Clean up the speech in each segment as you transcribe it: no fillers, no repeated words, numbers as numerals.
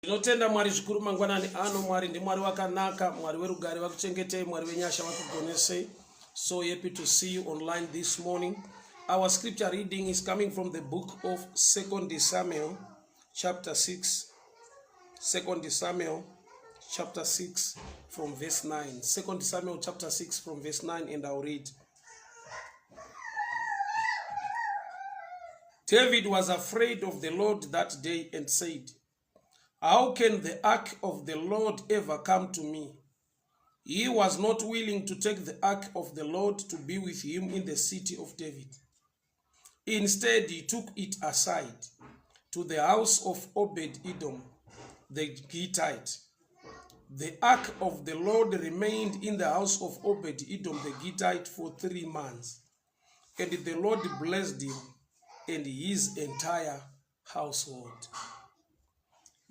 Tinotenda Mwari zvikuru mangwanani ano. Mwari ndiMwari wakanaka, Mwari werugare vakuchengetei, Mwari wenyasha vakugonesei. So happy to see you online this morning. Our scripture reading is coming from the book of 2 Samuel chapter 6. 2 Samuel chapter 6 from verse 9. 2 Samuel chapter 6 from verse 9 and I'll read. David was afraid of the Lord that day and said, How can the ark of the Lord ever come to me? He was not willing to take the ark of the Lord to be with him in the city of David. Instead, he took it aside to the house of Obed Edom, the Gittite. The ark of the Lord remained in the house of Obed Edom the Gittite for 3 months. And the Lord blessed him and his entire household.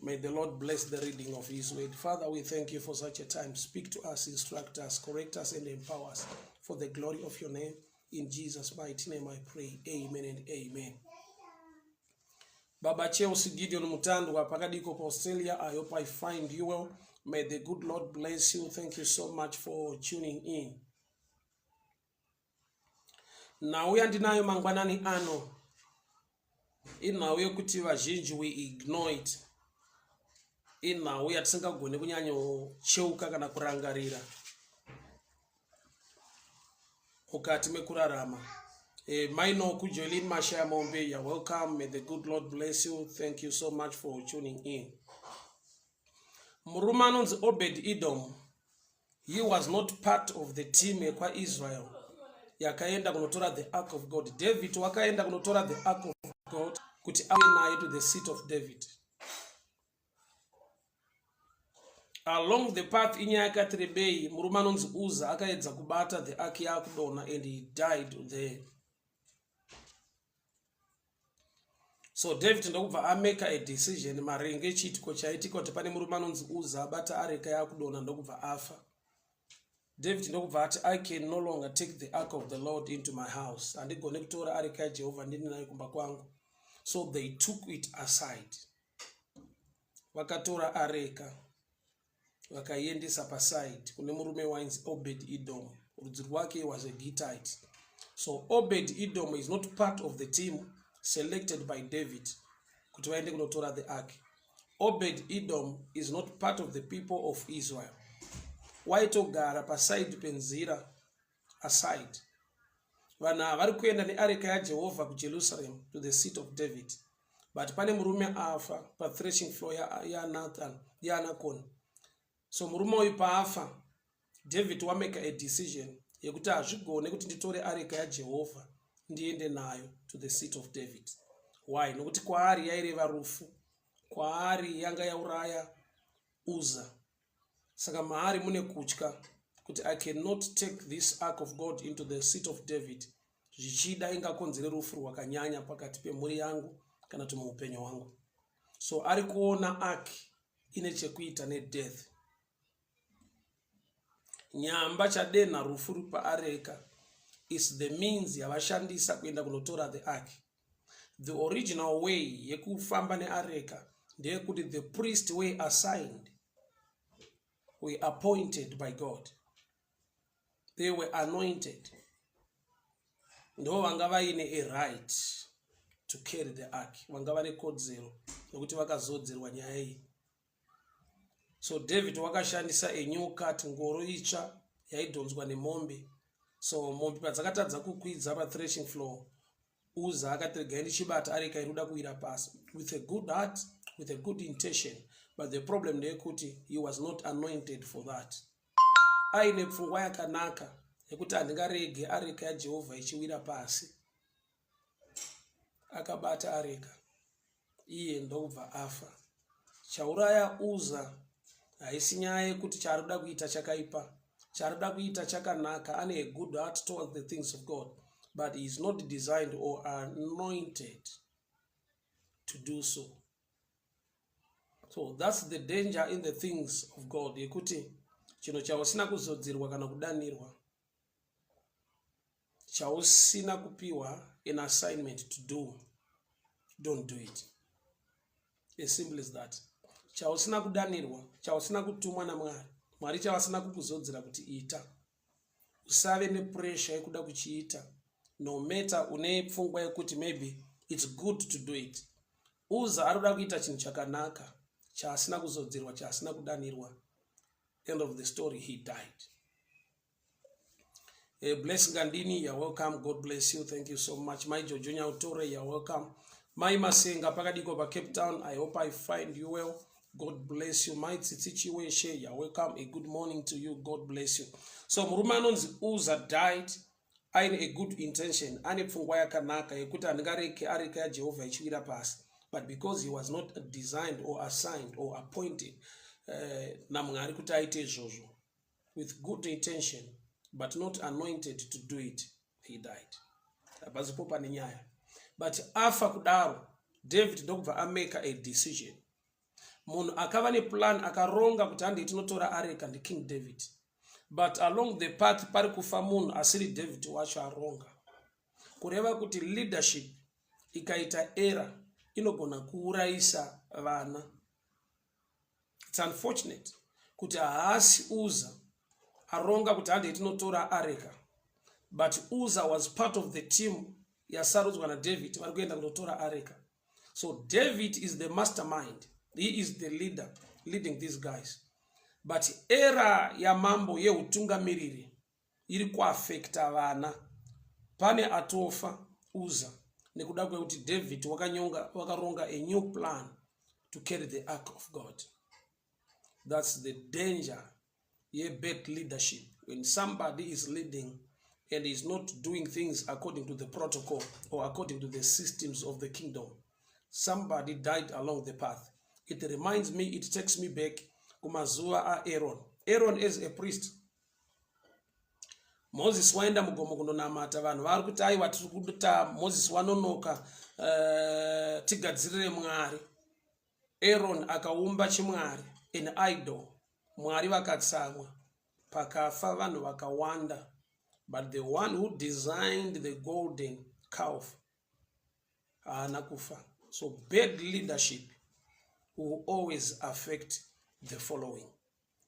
May the Lord bless the reading of his word. Father, we thank you for such a time. Speak to us, instruct us, correct us, and empower us for the glory of your name. In Jesus' mighty name I pray. Amen and amen. Baba Chelsea Gideon Mutandwa, Pakadiko, Australia. I hope I find you well. May the good Lord bless you. Thank you so much for tuning in. Nhau yandinayo mangwanani ano inhau yekuti vazhinji we ignore it. Inhau yatisingagoni kunyanyocheuka kana kurangarira mukati mekurarama. Maino kuJolin Mashaya Mombe, you're welcome. May the good Lord bless you. Thank you so much for tuning in. Murume anonzi Obed Edom, he was not part of the team yekwaIsrael yakaenda kunotora the ark of God. David wakaenda kunotora the ark of God kuti auye naye to the seat of David. Along the path, inyaya yakati rebei, murume anonzi Uza akaedza kubata the ark yaakudonha and he died there. So David ndokubva ameka a decision maringe chiitiko chaitika kuti pane murume anonzi Uza abata areka yaakudonha ndokubva afa. David ndokubva ati, "I can no longer take the ark of the Lord into my house. Handigone kutora areka yaJehovha ndini nayo kumba kwangu." So they took it aside. Vakatora areka vakaiendesa paside kune murume wainzi Obed Edom. Rudzi rwake was a Gittite. So Obed Edom is not part of the team selected by David kuti vaende kunotora the ark. Obed Edom is not part of the people of Israel. Waitogara paside penzira, aside. Vanhu ava vari kuenda neareka yaJehovha kuJerusalem, to the seat of David, but pane murume afa pathreshing floor yaNathan, yaNakon. So murume uyu paafa, David wameka a decision yekuti hazvigone kuti nditore areka yaJehovha ndiende nayo to the seat of David. Why? Nokuti kwaari yaireva rufu. Kwaari yanga yauraya Uza. Saka maari mune kutya kuti I cannot take this ark of God into the seat of David. Zvichida ingakonzere rufu rwakanyanya pakati pemhuri yangu kana kuti muupenyu hwangu. So ari kuona ark ine chekuita nedeath. Nyamba chadenha rufu paareka is the means yavashandisa kuenda kunotora the ark. The original way yekufamba neareka ndeyekuti the priest were assigned, were appointed by God, they were anointed, ndo vanga vaine a right to carry the ark. Vanga vane kodzero nokuti vakazodzerwa nyaya iyi. So David wakashandisa a new cart, ngoro itsva yaidhonzwa nemombe. So mombe padzakatadza kukwidza pathreshing floor, Uza akati, "Regai ndichibata areka iri kuda kuwira pasi," with a good heart, with a good intention. But the problem ndeyekuti he was not anointed for that. Aine pfungwa yakanaka yekuti handingarege areka yaJehovha ichiwira pasi. Akabata areka iye ndokubva afa. Chauraya Uza haisi nyaya yekuti chaari kuda kuita chakaipa. Chaari kuda kuita chakanaka. Ane a good heart towards the things of God, but he is not designed or anointed to do so. So that's the danger in the things of God, yekuti chinhu chausina kuzodzirwa kana kudanirwa, chausina kupiwa an assignment to do, don't do it. As simple as that. Chausina kudanirwa, chausina kutumwa naMwari, Mwari chavasina kukuzodzera kuti ita, usave nepressure yekuda kuchiita, no matter une pfungwa yekuti maybe it's good to do it. Uza arikuda kuita chinhu chakanaka chaasina kuzodzerwa, chaasina kudanirwa. End of the story, he died. Bless Ngandini, you're welcome. God bless you. Thank you so much. Mai Jojo Nyautore, you're welcome. Mai Masenga pakadiko pa Cape Town, I hope I find you well. God bless you. Mai Tsitsi Chiweshe, you're welcome. A good morning to you. God bless you. So murume anonzi Uza died aine a good intention, ane pfungwa yakanaka yekuti handingareke areka yaJehovha ichiwira pasi. But because he was not designed or assigned or appointed naMwari kuti aite izvozvo, with good intention but not anointed to do it, he died. Hapazipo pane nyaya. But afa kudaro, David ndokubva amake a decision. Munhu akava neplan, akaronga kuti handei tinotora areka, ndiKing David. But along the path pari kufa munhu asiri David wacho aronga. Kureva kuti leadership ikaita error inogona kuurayisa vana. It's unfortunate kuti haasi Uza aronga kuti handei tinotora areka, but Uza was part of the team yasarudzwa naDavid vari kuenda kunotora areka. So David is the mastermind, he is the leader leading these guys, but error yamambo yeutungamiriri iri kuaffecta vana. Pane atofa, Uza, nekuda kwekuti David wakanyonga, wakaronga a new plan to carry the ark of God. That's the danger yebad leadership, when somebody is leading and is not doing things according to the protocol or according to the systems of the kingdom. Somebody died along the path. It reminds me, it takes me back kumazuva aAaron. Aaron as a priest, Moses waenda mugomo kundonamata, vanhu vari kuti aiwa, tiri kuta Moses wanonoka, tigadzirire Mwari. Aaron akaumba chimwari, an idol. Mwari vakatsamwa, pakafa vanhu vakawanda, but the one who designed the golden calf haana kufa. So bad leadership will always affect the following.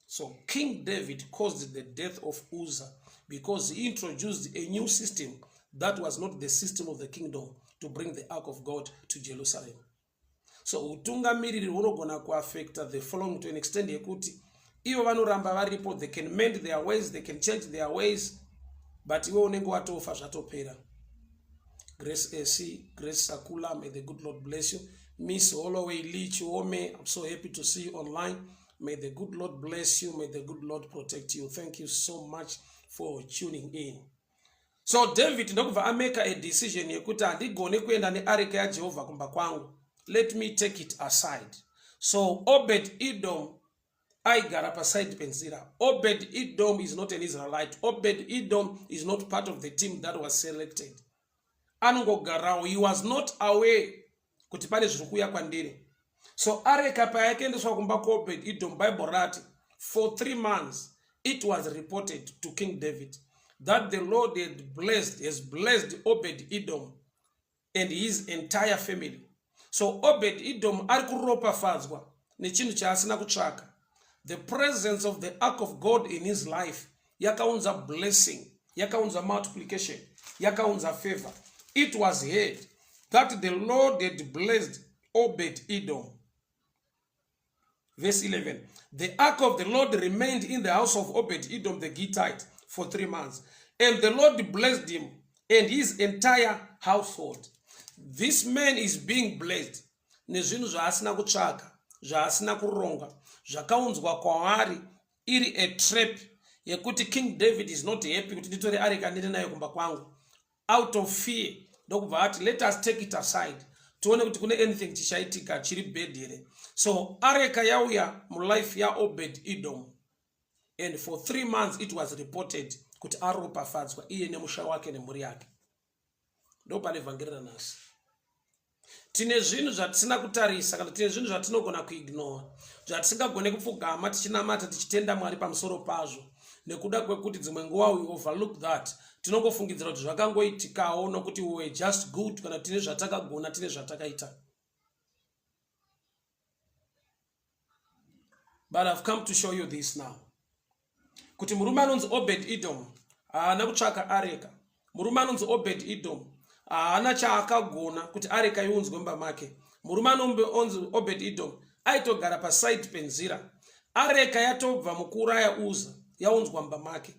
So King David caused the death of Uzzah because he introduced a new system that was not the system of the kingdom to bring the ark of God to Jerusalem. So utungamiriri hunogona kuaffecta the following to an extent yekuti ivo vanoramba varipo. They can mend their ways, they can change their ways, but iwe unenge watofa, zvatopera. Grace Ac, Grace Sakula, may the good Lord bless you. Miss Holloway Lee Chiome, I'm so happy to see you online. May the good Lord bless you. May the good Lord protect you. Thank you so much for tuning in. So David ndokubva amake a decision yekuti handigone kuenda neareka yaJehovha kumba kwangu, let me take it aside. So Obed Edom aigara paside penzira. Obed Edom is not an Israelite. Obed Edom is not part of the team that was selected. Anongogarawo. He was not aware kuti pane zviri kuuya kwandiri. So areka payakaendeswa kumba kuObed Edom, Bible rati for 3 months it was reported to King David that the Lord had blessed has blessed Obed Edom and his entire family. So Obed Edom ari kuropafadzwa nechinhu chaasina kutsvaka. The presence of the ark of God in his life yakaunza blessing, yakaunza multiplication, yakaunza favor. It was heard that the Lord had blessed Obed Edom. Verse 11: The ark of the Lord remained in the house of Obed Edom the Gittite for 3 months, and the Lord blessed him and his entire household. This man is being blessed nezvinhu zvaasina kutsvaka, zvaasina kuronga, zvakaunzwa kwaari iri a trap yekuti King David is not happy kuti nditore areka ndiri nayo kumba kwangu. Out of fear ndokubva ati, "Let us take it aside, tione kuti kune anything chichaitika chiri bad here." So areka yauya mulife yaObed Edom, and for 3 months it was reported kuti aropafadzwa iye nemusha wake nemhuri yake. Ndo pane vhangeri ranhasi. Tine zvinhu zvatisina kutarisa kana tine zvinhu zvatinogona kuignora, zvatisingagone kupfugama tichinamata tichitenda Mwari pamusoro pazvo, nekuda kwekuti dzimwe nguva we overlook that. Tinongofungidzira kuti zvakangoitikawo nokuti we were just good, kana tine zvatakagona, tine zvatakaita. But I've come to show you this now. Kuti murume anonzi Obed Edom haana kutsvaka areka. Murume anonzi Obed Edom haana chaakagona kuti areka iunzwe mumba make. Murume anonzi Obed Edom aitogara pasaidi penzira. Areka yatobva mukuuraya Uza yaunzwa mumba make.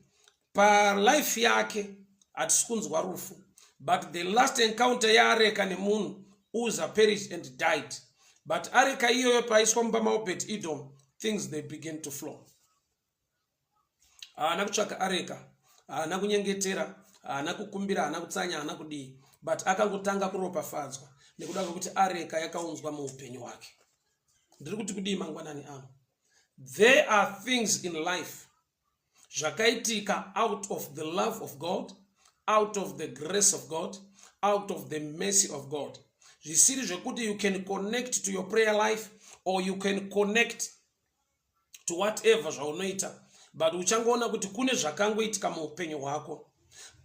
Palife yake hatisi kunzwa rufu but the last encounter yaareka nemunhu Uza perished and died. But areka iyoyo paiswa mumba maObed Edom things they begin to flow. Haana kutsvaka areka, haana kunyengetera, haana kukumbira, haana kutsanya, haana kudii, but akangotanga kuropafadzwa nekuda kwekuti areka yakaunzwa muupenyu hwake. Ndiri kuti kudii mangwanani ano? There are things in life zvakaitika out of the love of God, out of the grace of God, out of the mercy of God, zvisiri zvekuti you can connect to your prayer life or you can connect to whatever zvaunoita, but uchangoona kuti kune zvakangoitika muupenyu hwako.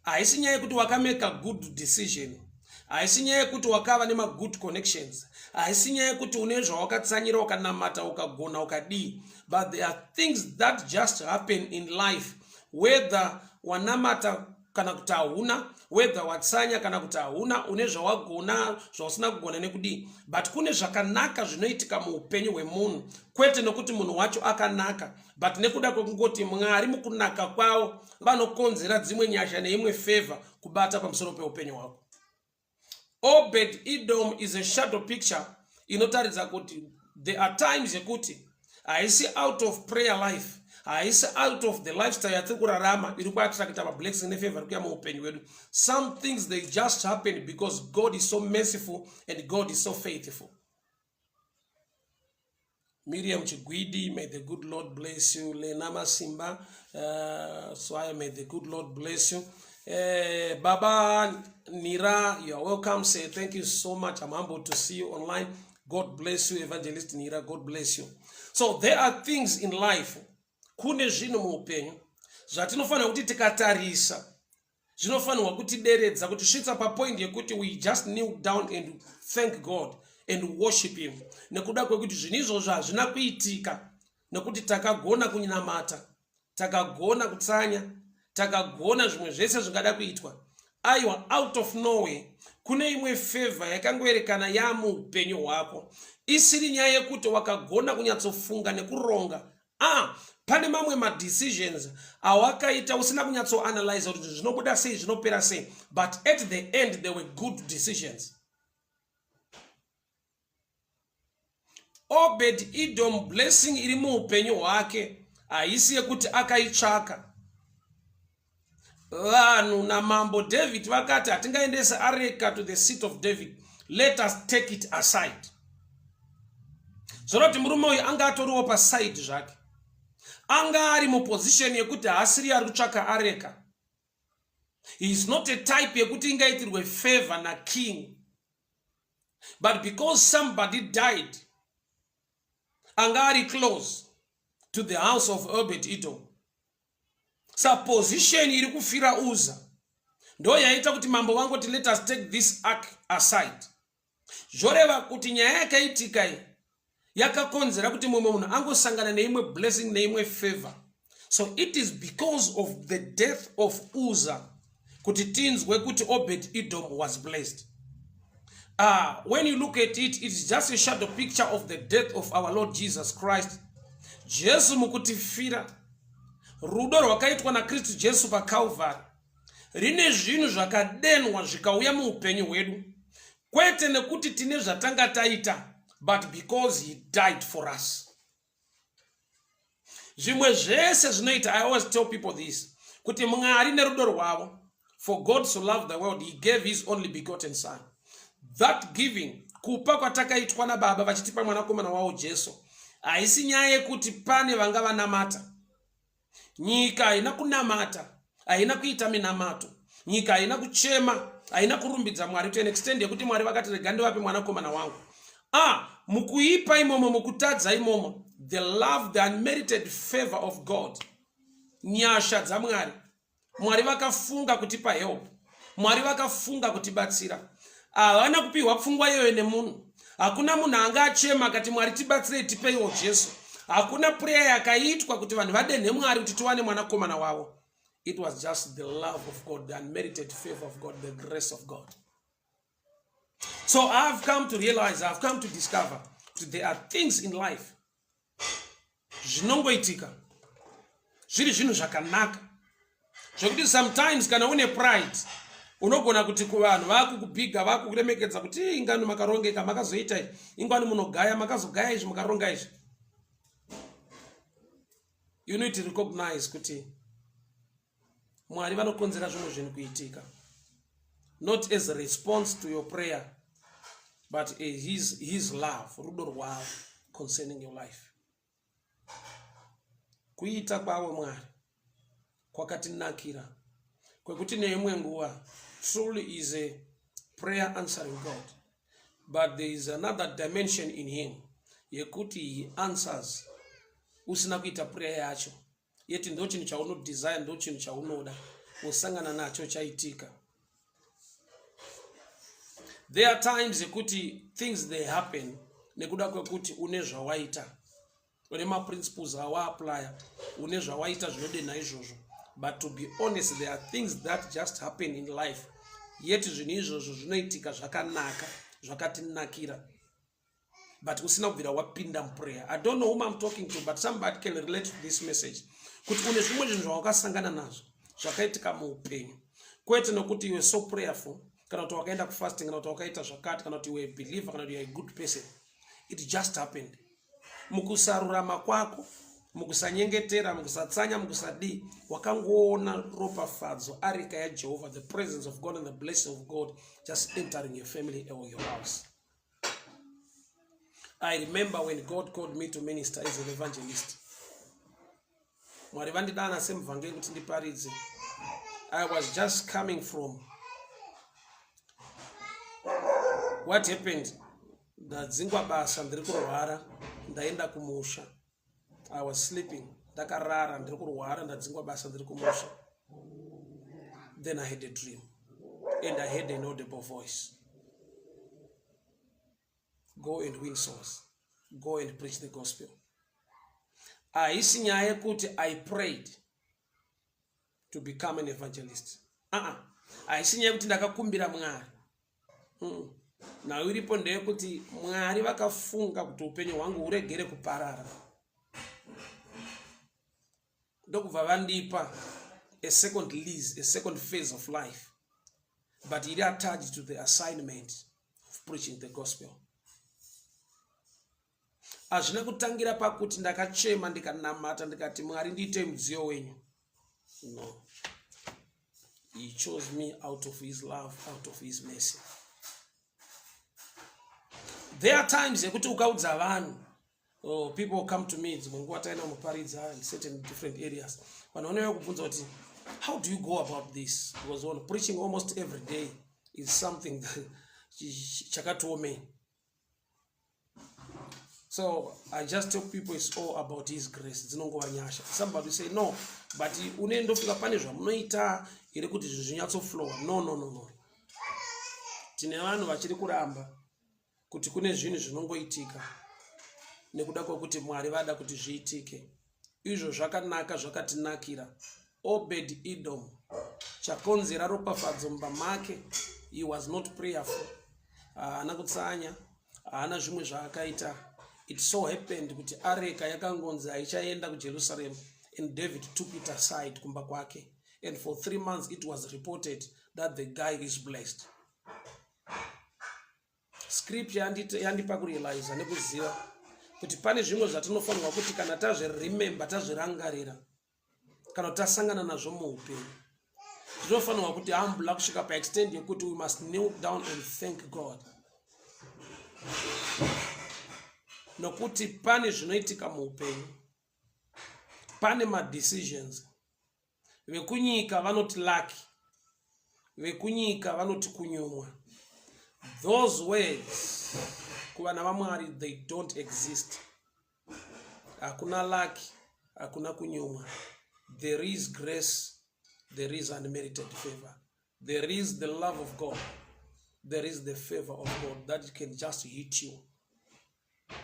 Haisi nyaya yekuti wakameka good decision, haisi nyaya yekuti wakava nemagood connections, haisi nyaya yekuti une zvawakatsanyira, ukanamata, ukagona, ukadii, but there are things that just happen in life, whether wanamata kana kuti hauna, whether watsanya kana kuti hauna, une zvawagona, zvausina kugona nekudii, but kune zvakanaka zvinoitika muupenyu hwemunhu, kwete nokuti munhu wacho akanaka, but nekuda kwekungoti Mwari mukunaka kwavo vanokonzera dzimwe nyasha neimwe favor kubata pamusoro peupenyu hwako. Obed Edom is a shadow picture inotaridza kuti there are times yekuti haisi out of prayer life, haisi out of the lifestyle yatiri kurarama iri kuattracta mablessing nefavor iri kuya muupenyu hwedu. Some things, they just happen because God is so merciful and God is so faithful. Miriam Chigwidi, may the good Lord bless you. Lena Masimba, Swaya, may the good Lord bless you. Baba Nira, you are welcome. Say thank you so much. I'm humbled to see you online. God bless you, Evangelist Nira. God bless you. So there are things in life. Kune zvinhu muupenyu zvatinofanira kuti tikatarisa zvinofanirwa kutideredza, kutisvitsa papoint yekuti we just kneel down and thank God and worship him, nekuda kwekuti zvinhu izvozvo hazvina kuitika nekuti takagona kunamata, takagona kutsanya, takagona zvimwe zvese zvingada kuitwa. Aiwa, out of nowhere kune imwe favor yakangoerekana yamuupenyu hwako, isiri nyaya yekuti wakagona kunyatsofunga nekuronga. Ah, pane mamwe madecisions awakaita usina kunyatsoanalyza kuti zvinobuda sei, zvinopera sei, but at the end they were good decisions. Obed Edom, blessing iri muupenyu hwake haisi yekuti akaitsvaka. Vanhu namambo David vakati, hatingaendese areka to the seat of David, let us take it aside. Zvoroti murume uyu anga atoriwo paside zvake, anga ari muposition yekuti haasiri ari kutsvaka areka. He is not a type yekuti ingaitirwe favor naking, but because somebody died anga ari close to the house of Obed Edom, sa position iri kufira Uza ndo yaita kuti mambo vangoti, let us take this ark aside. Zvoreva kuti nyaya yakaitika iyi yakakonzera kuti mumwe munhu angosangana neimwe blessing, neimwe favor. So it is because of the death of Uza kuti tinzwe kuti Obed Edom was blessed. When you look at it, it's just a shadow picture of the death of our Lord Jesus Christ. Jesu mukutifira, rudo rwakaitwa naKristu Jesu paCalvary rine zvinhu zvakadenwa zvikauya muupenyu hwedu, kwete nekuti tine zvatanga taita, but because he died for us. Zvimwe zvese zvinoita, I always tell people this, kuti Mwari nerudo rwavo, for God so loved the world, he gave his only begotten son. That giving, kupa kwatakaitwa nababa vachitipa mwanakomana wavo Jesu, haisi nyaya yekuti pane vanga vanamata. Nyika haina kunamata, haina kuita minamato, nyika haina kuchema, haina kurumbidza Mwari to an extent yekuti Mwari vakati, rega ndivape mwanakomana wangu. Ah, mukuipa imomo, mukutadza imomo, the love, the unmerited favor of God, nyasha dzaMwari, Mwari vakafunga kutipa help, Mwari vakafunga kutibatsira. Havana kupiwa pfungwa iyoyo nemunhu. Hakuna munhu anga achema akati, Mwari tibatsirei, tipeiwo Jesu. Hakuna prayer yakaitwa kuti vanhu vadenhe Mwari kuti tiwane mwanakomana wavo. It was just the love of God, the unmerited favor of God, the grace of God. So I've come to realize, I've come to discover that there are things in life zvinongoitika zviri zvinhu zvakanaka, zvekuti sometimes kana une pride unogona kuti kuvanhu vakukubhiga, vakukuremekedza kuti ingani makarongeka, makazoita ingwani, munogaya, makazogaya izvi, mukaronga izvi. You need to recognize kuti Mwari vanokonzera zvimwe zvinhu kuitika, not as a response to your prayer, but his love, rudo rwavo concerning your life. Kuita kwavo Mwari kwakatinakira kwekuti neimwe nguva truly is a prayer answering God, but there is another dimension in him yekuti he answers usina kuita prayer yacho, yeti ndo chinhu chaunodesire, ndo chinhu chaunoda, usangana nacho chaitika. There are times yekuti things, they happen nekuda kwekuti une zvawaita, une maprinciples awaapplya, une zvawaita zvinodenha izvozvo. But to be honest, there are things that just happen in life, yet zvinhu izvozvo zvinoitika zvakanaka, zvakatinakira, but usina kubvira wapinda muprayer. I don't know whom I'm talking to, but somebody can relate to this message, kuti une zvimwe zvinhu zvawakasangana nazvo zvakaitika muupenyu, kwete nokuti you so prayerful, kana kuti wakaenda kufasting, kana kuti wakaita zvakati, kana kuti you a believer, kana kuti you are a good person. It just happened mukusarurama kwako, mukusanyengetera, mukusatsanya, mukusadii. Wakangoona ropafadzo, areka yaJehovha, the presence of God and the blessing of God just entering your family or your house. I remember when God called me to minister as an evangelist. Mwari vandidana semuvhangeri kuti ndiparidze. I was just coming from, what happened, ndadzingwa basa, ndiri kurwara, ndaenda kumusha. I was sleeping, ndakarara, ndiri kurwara, ndadzingwa basa, ndiri kumusha. Then I had a dream and I had an audible voice: "Go and win souls, go and preach the gospel." Haisi nyaya yekuti I prayed to become an evangelist. Aa, haisi nyaya yekuti ndakakumbira Mwari. Nhau iripo ndeyekuti Mwari vakafunga kuti upenyu hwangu huregere kuparara, ndokubva vandipa a second lease, a second phase of life, but iri attached to the assignment of preaching the gospel. Hazvina kutangira pakuti ndakachema, ndikanamata, ndikati, "Mwari, ndiite mudziyo wenyu." No, he chose me out of his love, out of his mercy. There are times yekuti ukaudza vanhu, oh, people come to me, dzimwe nguva taenda muparidza in certain different areas, vanhu vanouya kubvunza kuti, "How do you go about this?" Because on preaching almost every day is something chakatiomei. So I just tell people it's all about his grace, dzinongova nyasha. Somebody say, "No, but une ndofika pane zvamunoita here kuti zvinhu zvinyatsoflowa?" No, no, no, no. Tine vanhu vachiri kuramba kuti kune zvinhu zvinongoitika nekuda kwekuti Mwari vada kuti zviitike. Izvo zvakanaka, zvakatinakira. Obed Edom, chakonzera ropafadzo mumba make, he was not prayerful, haana kutsanya, haana zvimwe zvaakaita. It so happened kuti areka yakangonzi haichaenda kuJerusalem, and David took it aside kumba kwake, and for 3 months it was reported that the guy is blessed. Scripture yandipa kurealiza nekuziva kuti pane zvimwe zvatinofanirwa kuti kana tazviremember, tazvirangarira, kana kuti tasangana nazvo muupenyu, tinofanirwa kuti humbler kusvika paextent yekuti we must kneel down and thank God, nokuti pane zvinoitika muupenyu, pane madecisions. Vekunyika vanoti lucky, vekunyika vanoti kunyumwa. Those words kuvana vaMwari, they don't exist. Hakuna lucky, hakuna kunyumwa. There is grace, there is unmerited favor, there is the love of God, there is the favor of God that can just hit you.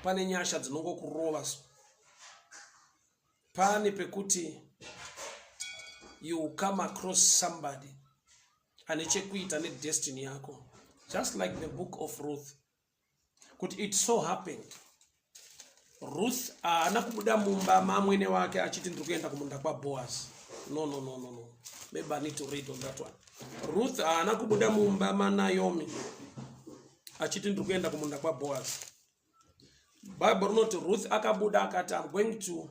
Pane nyasha dzinongokurova so. Pane pekuti you come across somebody ane chekuita nedestiny yako, just like the book of Ruth, kuti it so happened Ruth haana kubuda mumba mamwene wake achiti ndiri kuenda kumunda kwaBoaz. No, no, no, no, no. Maybe I need to read on that one. Ruth haana kubuda mumba maNaomi achiti ndiri kuenda kumunda kwaBoaz. Bible rinoti Ruth akabuda akati, "I'm going to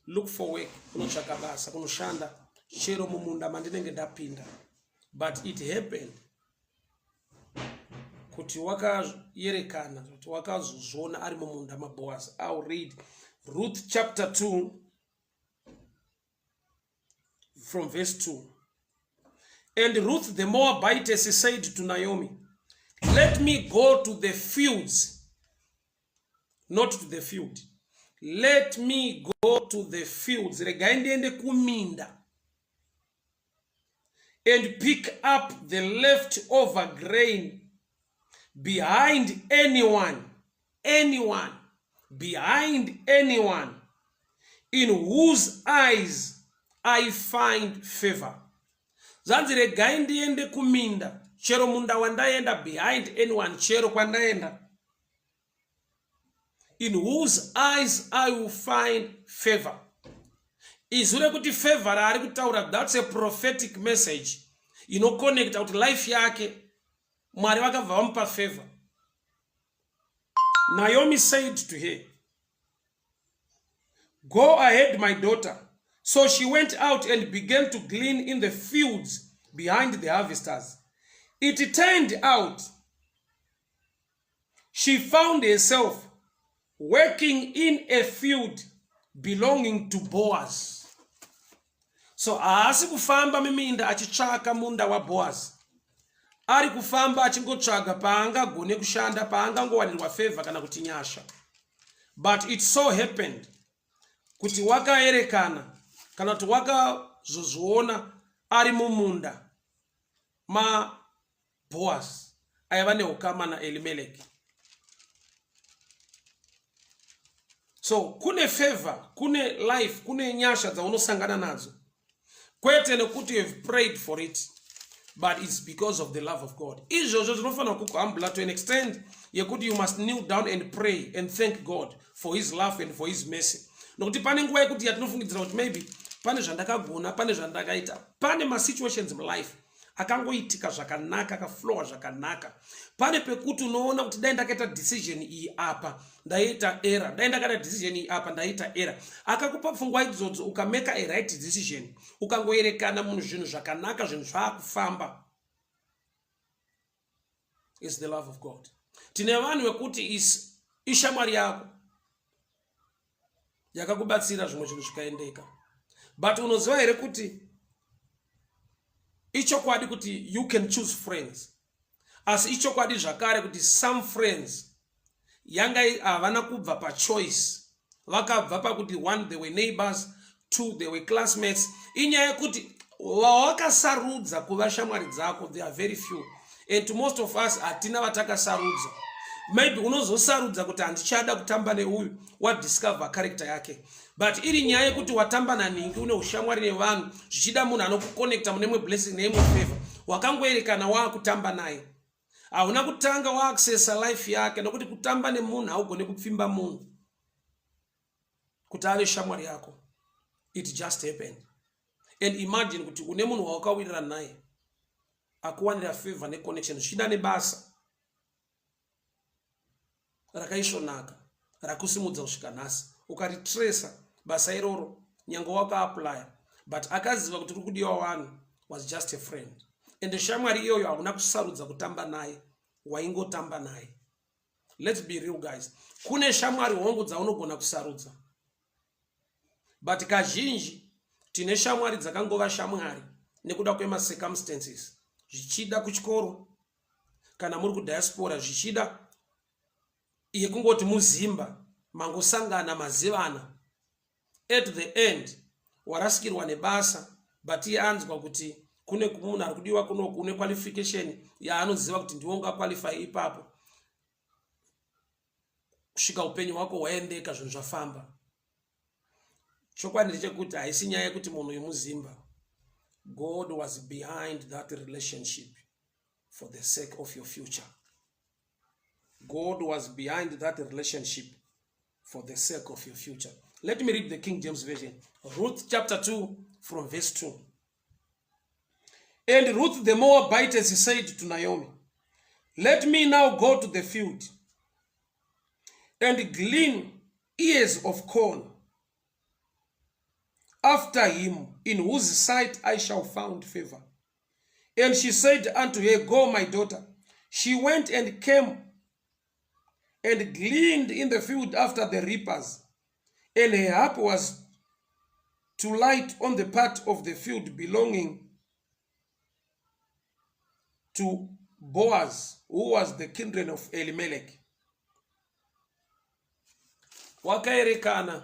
look for work," kunotsvaka basa, kunoshanda chero mumunda mandinenge ndapinda. But it happened kuti wakayerekana kuti wakazozviona ari mumunda maBoaz. I'll read Ruth chapter 2 from verse 2. "And Ruth the Moabitess said to Naomi, 'Let me go to the fields,'" not to the field, "let me go to the fields," regai ndiende kuminda, "and pick up the leftover grain behind anyone," anyone, "behind anyone in whose eyes I find favor." Zvanzi regai ndiende kuminda, chero munda wandaenda, behind anyone, chero kwandaenda, in whose eyes I will find favor. Izwi rekuti favor raari kutaura, that's a prophetic message inoconnecta kuti life yake Mwari vakabva vamupa favor. Naomi said to her, "Go ahead, my daughter." So she went out and began to glean in the fields behind the harvesters. It turned out she found herself working in a field belonging to Boaz. So haasi kufamba miminda achitsvaka munda waBoaz, ari kufamba achingotsvaga paangagone kushanda, paangangowanirwa favor kana kuti nyasha. But it so happened kuti wakaerekana kana kuti wakazozviona ari mumunda maBoaz aiva neukama naElimeleki. So kune favor, kune life, kune nyasha dzaunosangana nadzo, kwete nekuti you have prayed for it, but it's because of the love of God. Izvozvo zvinofanira kukuhambula to an extent yekuti you must kneel down and pray and thank God for his love and for his mercy, nokuti pane nguva yekuti yatinofungidzira kuti maybe pane zvandakagona, pane zvandakaita. Pane masituations mulife akangoitika zvakanaka, akaflowa zvakanaka. Pane pekuti unoona kuti dai ndakaita decision iyi apa, ndaiita error, dai ndakaita decision iyi apa, ndaiita error. Akakupa pfungwa idzodzo, ukameka a right decision, ukangoerekana munhu zvinhu zvakanaka, zvinhu zvaakufamba, is the love of God. Tine vanhu vekuti ishamwari yako yakakubatsira zvimwe zvinhu zvikaendeka, but unoziva here kuti ichokwadi kuti you can choose friends, asi ichokwadi zvakare kuti some friends yanga havana kubva pachoice, vakabva pakuti one, they were neighbors, two, they were classmates. Inyaya yekuti vawakasarudza kuva shamwari dzako, they are very few, and to most of us hatina vatakasarudza. Maybe unozosarudza kuti handichada kutamba neuyu, wadiscover character yake, but iri nyaya yekuti watamba naningi, une ushamwari nevanhu, zvichida munhu anokuconnecta mune imwe blessing neimwe favor, wakangoerekana waakutamba naye. Hauna kutanga waaccessa life yake, nokuti kutamba nemunhu, haugone kupfimba munhu kuti ave shamwari yako. It just happened. And imagine kuti une munhu wawakawirirana naye akuwanira favor neconnection, zvichida nebasa rakaisvonaka rakusimudza kusvika nhasi. Ukaritresa basa iroro, nyange wakaapplya, but akaziva kuti uri kudiwa vanhu, was just a friend. And shamwari iyoyo hauna kusarudza kutamba naye, waingotamba naye. Let's be real, guys. Kune shamwari hongu dzaunogona kusarudza, but kazhinji tine shamwari dzakangova shamwari nekuda kwemacircumstances, zvichida kuchikoro, kana muri kudiaspora, zvichida yekungoti muzimba mangosangana, mazivana. At the end warasikirwa nebasa, but iye anzwa kuti kune munhu ari kudiwa kunoku une qualification yaanoziva kuti ndiwo ungaqualify ipapo, kusvika upenyu hwako hwaendeka, zvinhu zvafamba. Chokwadi ndechekuti haisi nyaya yekuti munhu uyu muzimba. God was behind that relationship for the sake of your future. God was behind that relationship for the sake of your future. Let me read the King James Version. Ruth chapter 2 from verse 2. And Ruth the Moabitess said to Naomi, Let me now go to the field and glean ears of corn after him in whose sight I shall found favor. And she said unto her, Go, my daughter. She went and came and gleaned in the field after the reapers. And her harp was to light on the part of the field belonging to Boaz, who was the kindred of Elimelech. Wakaerekana,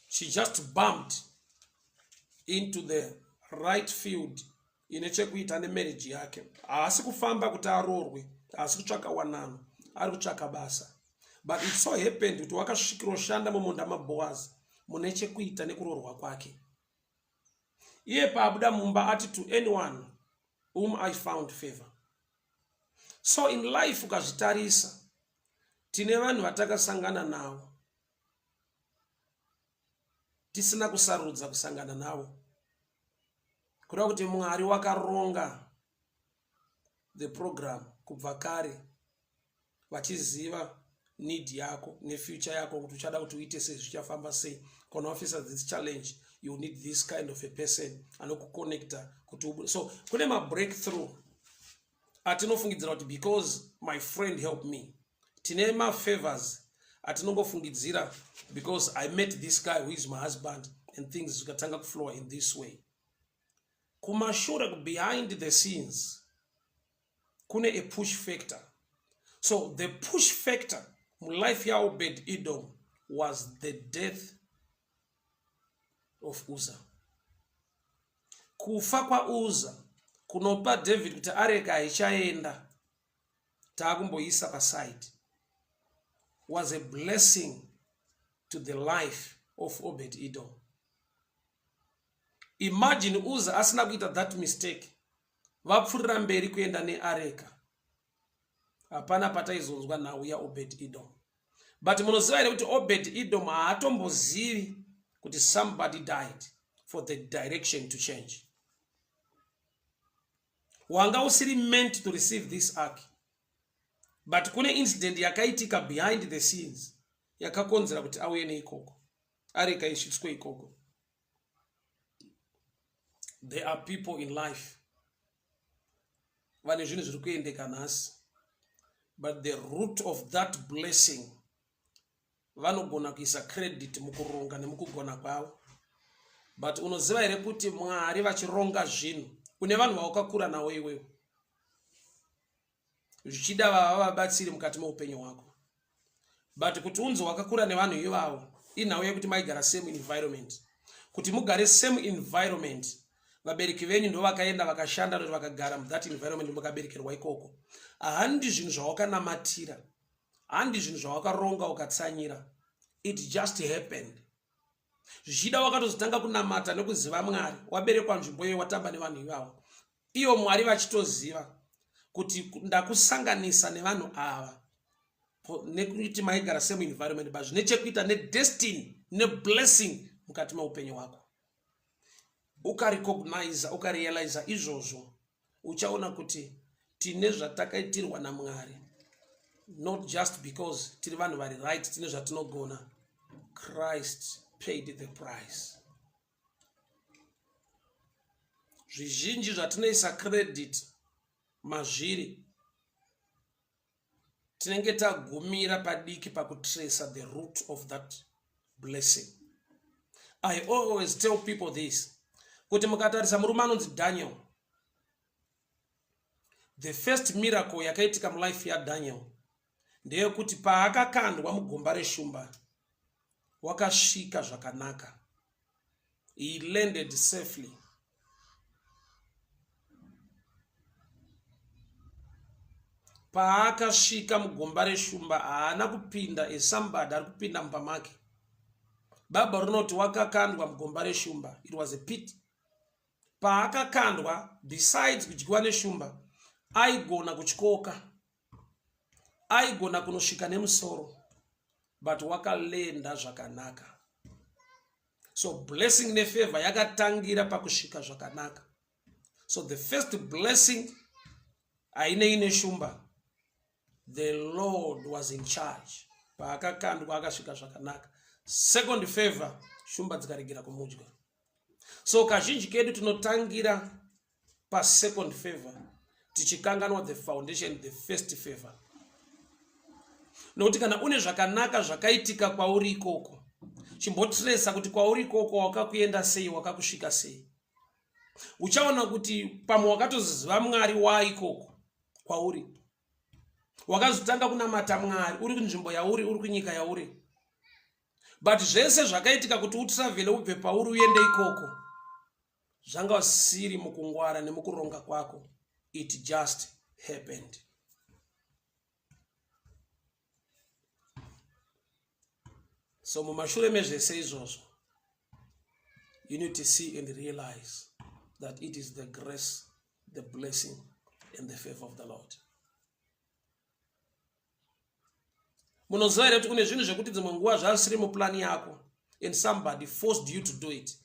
she just bumped into the right field ine chekuita nemarriage yake. Haasi kufamba kuti aroorwe, haasi kutsvaka wanano, ari kutsvaka basa. But it so happened kuti wakasvikiroshanda mumunda maBoaz mune chekuita nekuroorwa kwake. Iye paabuda mumba ati to anyone whom I found favor. So in life ukazvitarisa, tine vanhu vatakasangana navo tisina kusarudza kusangana navo, kureva kuti Mwari wakaronga the program kubva kare vachiziva need yako nefuture yako, kuti uchada kuti uite sei, zvichafamba sei. Kana wafisa this challenge, you need this kind of a person anokuconnecta kuti ubude. So kune mabreakthrough atinofungidzira kuti because my friend helped me. Tine mafavors atinongofungidzira because I met this guy who is my husband and things zvikatanga kuflow in this way. Kumashure, behind the scenes, kune a push factor. So the push factor mulife yaObed Edom was the death of Uzzah. Kufa kwaUzza kunopa David kuti areka haichaenda, taakumboisa paside, was a blessing to the life of Obed Edom. Imagine Uzzah asina kuita that mistake, vapfurira mberi kuenda neareka, hapana pataizonzwa nhau yaObed Edom. But munoziva here kuti Obed Edom haatombozivi kuti somebody died for the direction to change? Wanga usiri meant to receive this ark, but kune incident yakaitika behind the scenes yakakonzera kuti auye neikoko, areka isvitswe ikoko. There are people in life vane zvinhu zviri kuendeka nhasi, but the root of that blessing vanogona kuisa credit mukuronga nemukugona kwavo. But unoziva here kuti Mwari vachironga zvinhu, une vanhu vawakakura navo iwewe, zvichida vava vabatsiri mukati meupenyu hwako, but kuti unzi wakakura nevanhu ivavo inhau yekuti maigara same environment. Kuti mugare same environment, vabereki venyu ndo vakaenda vakashanda noti vakagara muthat environment, mukaberekerwa ikoko. Handi zvinhu zvawakanamatira, handi zvinhu zvawakaronga ukatsanyira. It just happened. Zvichida wakatozotanga kunamata nekuziva Mwari waberekwa nzvimbo iyoyo, watamba nevanhu ivavo. Iyo Mwari vachitoziva kuti ndakusanganisa nevanhu ava nekuti maigara same environment, but zvine chekuita nedestiny neblessing mukati meupenyu hwako. Ukarecogniza, ukarealiza izvozvo, uchaona kuti tine zvatakaitirwa naMwari, not just because tiri vanhu vari right, tine zvatinogona. Christ paid the price. Zvizhinji zvatinoisa credit mazviri, tinenge tagumira padiki pakutraca the root of that blessing. I always tell people this, kuti mukatarisa murume anonzi Daniel, the first miracle yakaitika mulife yaDaniel ndeyekuti paakakandwa mugomba reshumba, wakasvika zvakanaka. He landed safely. Paakasvika mugomba reshumba, haana kupinda esambadi ari kupinda mumba make, Bhaibheri rinoti wakakandwa mugomba reshumba. It was a pit. Paakakandwa, besides kudyiwa neshumba, aigona kutyoka, aigona kunosvika nemusoro, but wakalenda zvakanaka. So blessing nefavor yakatangira pakusvika zvakanaka. So the first blessing hainei neshumba. The Lord was in charge. Paakakandwa akasvika zvakanaka. Second favor, shumba dzikaregera kumudya. So kazhinji kedu tinotangira pasecond favor tichikanganwa the foundation, the first favor. Nokuti kana une zvakanaka zvakaitika kwauri ikoko, chimbotresa kuti kwauri ikoko wakakuenda sei, wakakusvika sei. Uchaona kuti pamwe wakatoziva Mwari waikoko kwauri, wakazotanga kunamata Mwari uri kunzvimbo yauri, uri kunyika yauri, but zvese zvakaitika kuti utravele ubve pauri uende ikoko zvanga usiri mukungwara nemukuronga kwako. It just happened. So mumashure mezvese izvozvo, you need to see and realize that it is the grace, the blessing and the favor of the Lord. Munoziva here kuti kune zvinhu zvekuti dzimwe nguva zvasiri muplani yako and somebody forced you to do it,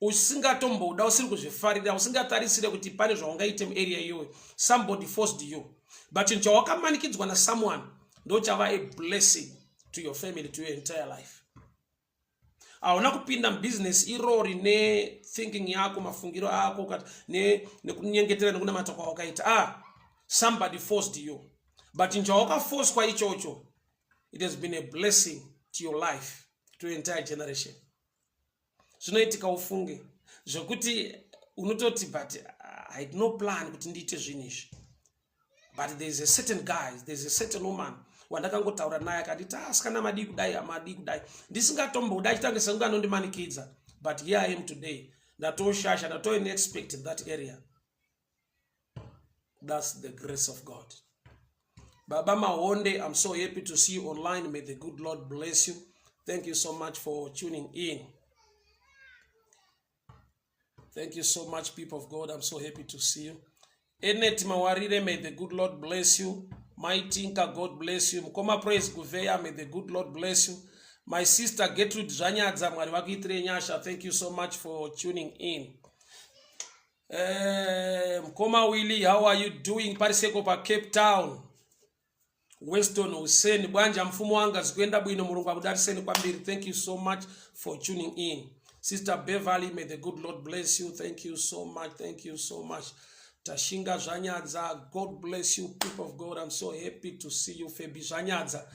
usingatomboda, usiri kuzvifarira, usingatarisire kuti pane zvaungaite muarea iyoyo. Somebody forced you, but chinhu chawakamanikidzwa nasomeone ndo chava a blessing to your family, to your entire life. Hauna kupinda mubusiness irori nethinking yako, mafungiro ako, nekunyengetera nekunamata kwawakaita. Somebody forced you, but chinhu chawakafoswa ichocho, it has been a blessing to your life, to your entire generation. Zvinoitika ufunge zvekuti unototi, but I had no plan kuti ndiite zvinhu izvi, but there is a certain guy, there is a certain woman wandakangotaura naye akanditi, asikana, madii kudai, amadii kudai, ndisingatomboda, achitange sekunge anondimanikidza, but here I am today, ndatoshasha, ndatoine expect in that area. That's the grace of God. Baba Mahonde, I'm so happy to see you online. May the good Lord bless you. Thank you so much for tuning in. Thank you so much, people of God. I'm so happy to see you. Enet Mawarire, may the good Lord bless you. My Tinka, God bless you. Mkoma Praise Guveya, may the good Lord bless you. My sister Gertrude Zvanyaza, Mwari vakuitire nyasha. Thank you so much for tuning in. Mkoma Willie, how are you doing? Pariseko pa Cape Town. Weston Hussein, bwanja mfumo wanga, zikuenda bwino, Mulungu akudaliseni kwambiri. Thank you so much for tuning in. Sister Beverly, may the good Lord bless you. Thank you so much. Thank you so much. Tashinga Zvanyaza, God bless you, people of God. I'm so happy to see you. Febi Zvanyaza.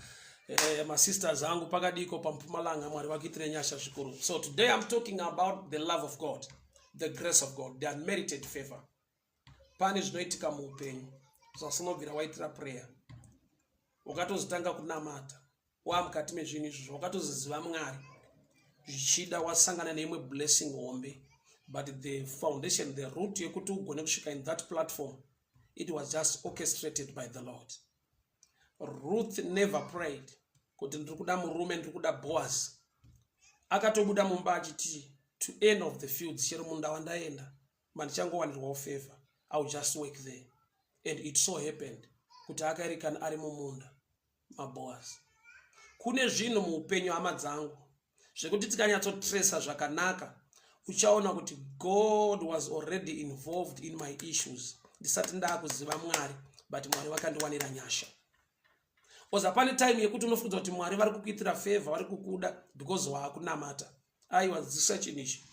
Masisters angu pakadiko paMpumalanga, Mwari vakuitire nyasha zvikuru. So today I'm talking about the love of God, the grace of God, the unmerited favor. Pane zvinoitika muupenyu zvasinobvira waitira prayer, wakatozotanga kunamata wamukati mezvinhu izvozvo, wakatozoziva Mwari, zvichida wasangana neimwe blessing hombe, but the foundation, the root yekuti ugone kusvika in that platform, it was just orchestrated by the Lord. Ruth never prayed kuti ndiri kuda murume, ndiri kuda Boaz. Akatobuda mumba achiti to end of the fields, chero munda wandaenda mandichangowanirwawo favor, I will just work there. And it so happened kuti akaerekana ari mumunda maBoaz. Kune zvinhu muupenyu, hama dzangu, zvekuti tikanyatsotresa zvakanaka, uchaona kuti God was already involved in my issues ndisati ndaakuziva Mwari, but Mwari vakandiwanira nyasha. Oza pane time yekuti unofunza kuti Mwari vari kukuitira favor, vari kukuda because waakunamata. Aiwa, dzisa chinhu ichi,